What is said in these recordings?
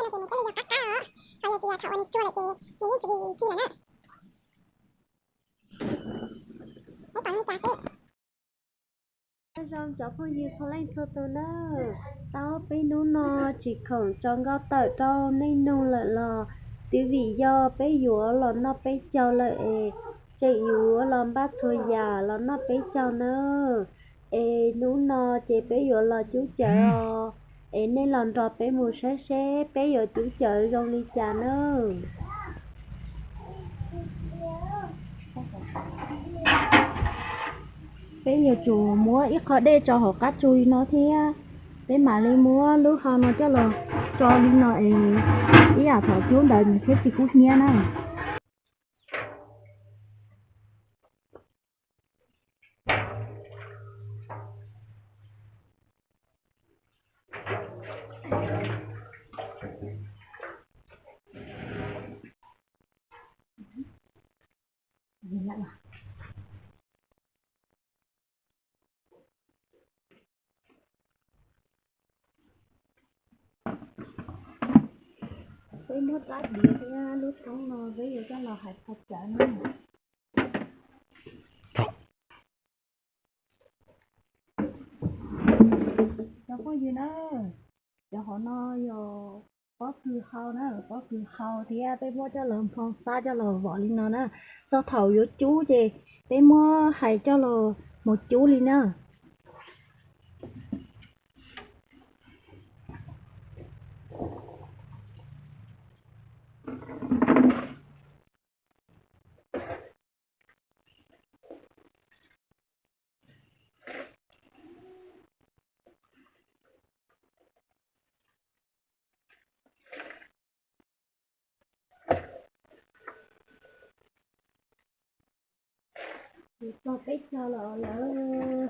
no ces nws thiaj li yog qab qab os. Ho yog tias thaum uas nws tsuag lawm ces nws yeej tsis li ci lawm na. Peb pom li cas xwb. Nyob zoo cov phooj ywg txhua leej txhua tus nawb, tau peb hnub no tsis khoom tso nkauj tawm rau nej mloog lawm los twb vim yog peb yuav los noj peb caug lawm es tseem yuav los npaj txhua yam los noj peb caug nawb. Es hnub no ces peb yuav los cub cawv os, es nej los nrog peb mus saib seb peb yuav cub cawv zoo li cas nawb. Peb yuav tsum muab ib qho dej tso hauv qab tsu li no thiab, peb mam li muab lub hau no coj los tso li no es ib yam thaum cub ntawd nws thiaj tsis kub hnyiab na. Peb muab rab diav thiab lub roob no peb yuav coj los hais phau cawv na. Cov phooj ywg na, cov hauv no yog pob kws hau na, pob kws hau thiab peb muab coj los hmoo xab coj los vom li no na. Txog thaum yuav cub ces peb muab hais coj los mus cub li na. Txog peb caug los lawm,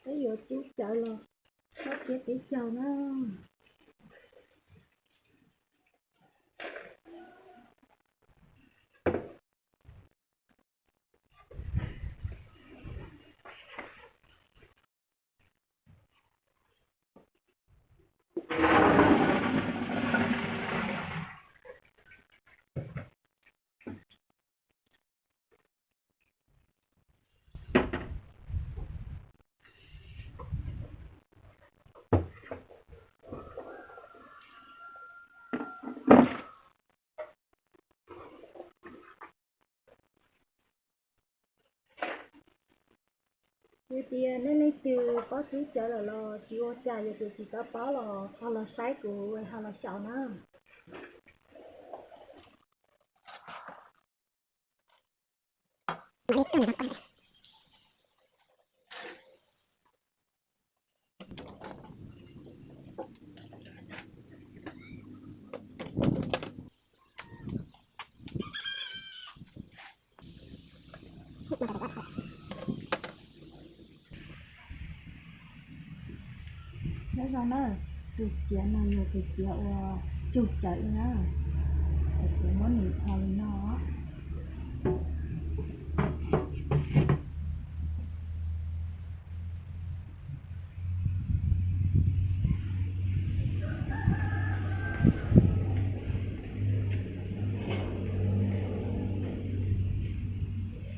peb yuav cub cawv los txhob tsiab peb caug na. Yog tias nej leej twg paub cub cawv lawm los tsis ua cas, yog tias tsis tau paub los ho los saib kuv ho los xyaum na. Nyob zoo na, tus txiav no yog tus txiav uas tsug cawv na, tus txiav muab nws tho li no.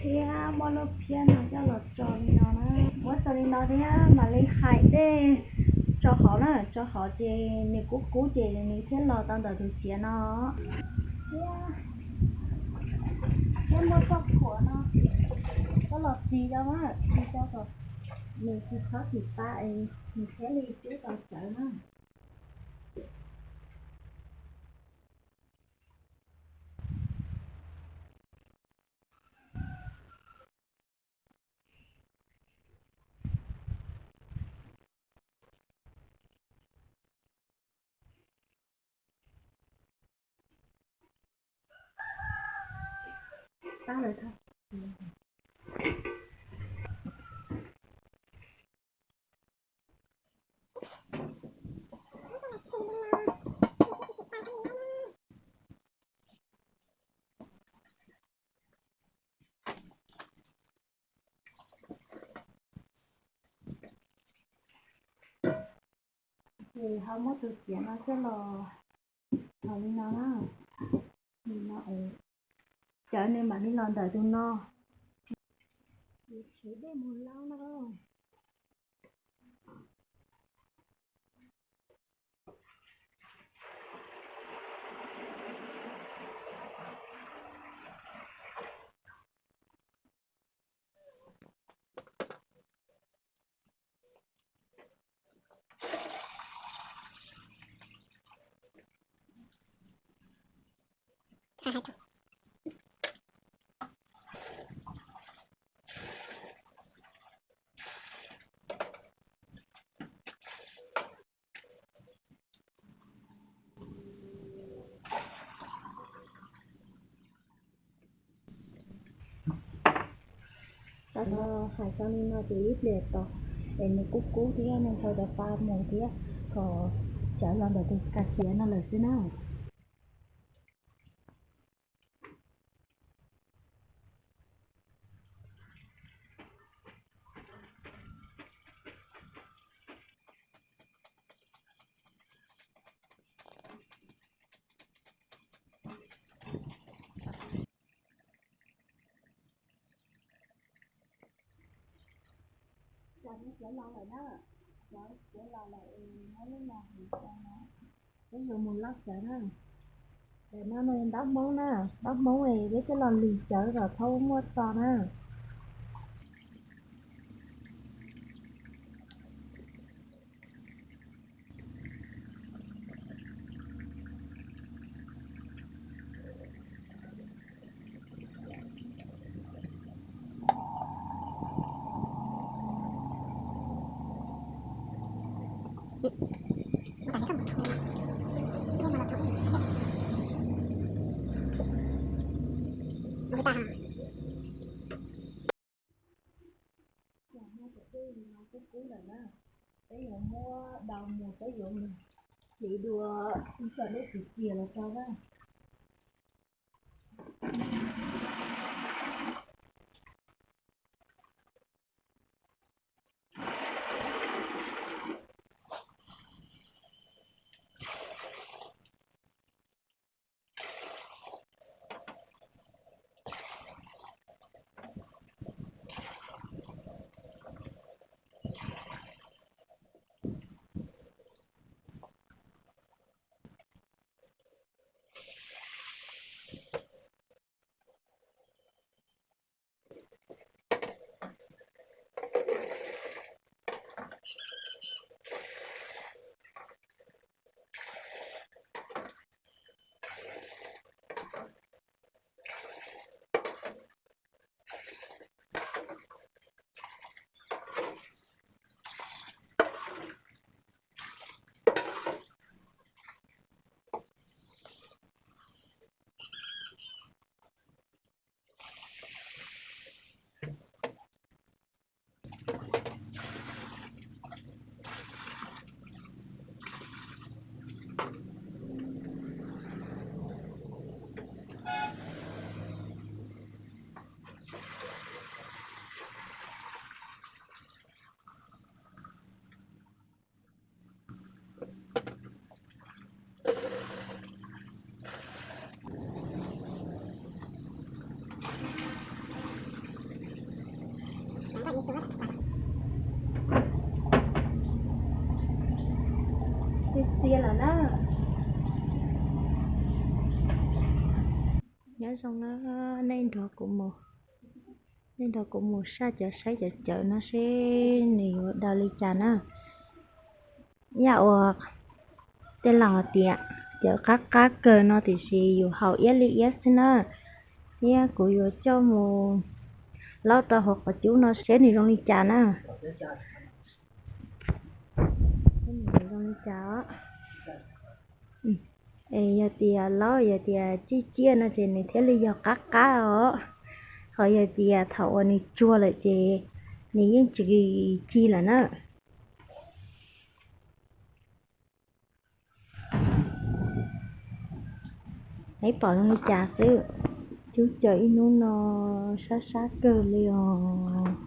Thiab muab lub phiab no coj los tso li no na, muab tso li no thiab mam li hais dej tso hauv na, tso hauv ces nws kub kub ces nws thiaj los tau ntawm tus txiav no. Thiab, thiab muab txoj khuam no coj los ris rau na, ris rau kom nws tsis txhob thim pa es nws thiaj li cub tau cawv na. Pab lawv tho. Ces ho muab tus txiav no coj los Los li no na, li no es cawv nws mam li los ntawm tus no. Tsheb dej mus laub no. Tau hais tau li no ces ib pliag tos es nws kub kub thiab nws tau cov pa mus thiab kom cawv los ntawm tus kas xiav no lawm xwb na. Cov no cawv los lawm na, cov cawv los lawm es muab lub no hais rau no, peb yuav mus loj cawv na. Cov no ntaub hmoob na, ntaub hmoob es peb coj los lwm cawv kom thaub muaj txo na. Cov no cov dej no kub kub lawm na, peb yuav muab dau mus, peb yuav mus hliv dua ib co dej txias txias los rau na. Txias txias lawm na. Nyob zoo na, nej nrog kuv mus, nej nrog kuv mus saj cawv saib cawv cawv no seb nws yuav daws li cas na. Yam uas tej laus hais tias cawv qab qab kawg no tiam sis yus haus iab li iab xwb na. Thiab kuv yuav coj mus laub rau hauv qhov cub no seb nws zoo li cas na. Seb nws zoo li cas os. Es yog tias laub, yog tias ciaj ciaj no ces nws thiaj li yog qab qab os. Ho yog tias thaum uas nws tsuag lawm ces nws yeej tsis cig lawm na. Neb pom zoo li cas xwb? Cub cawv ib hnub no sab sab kawg li os.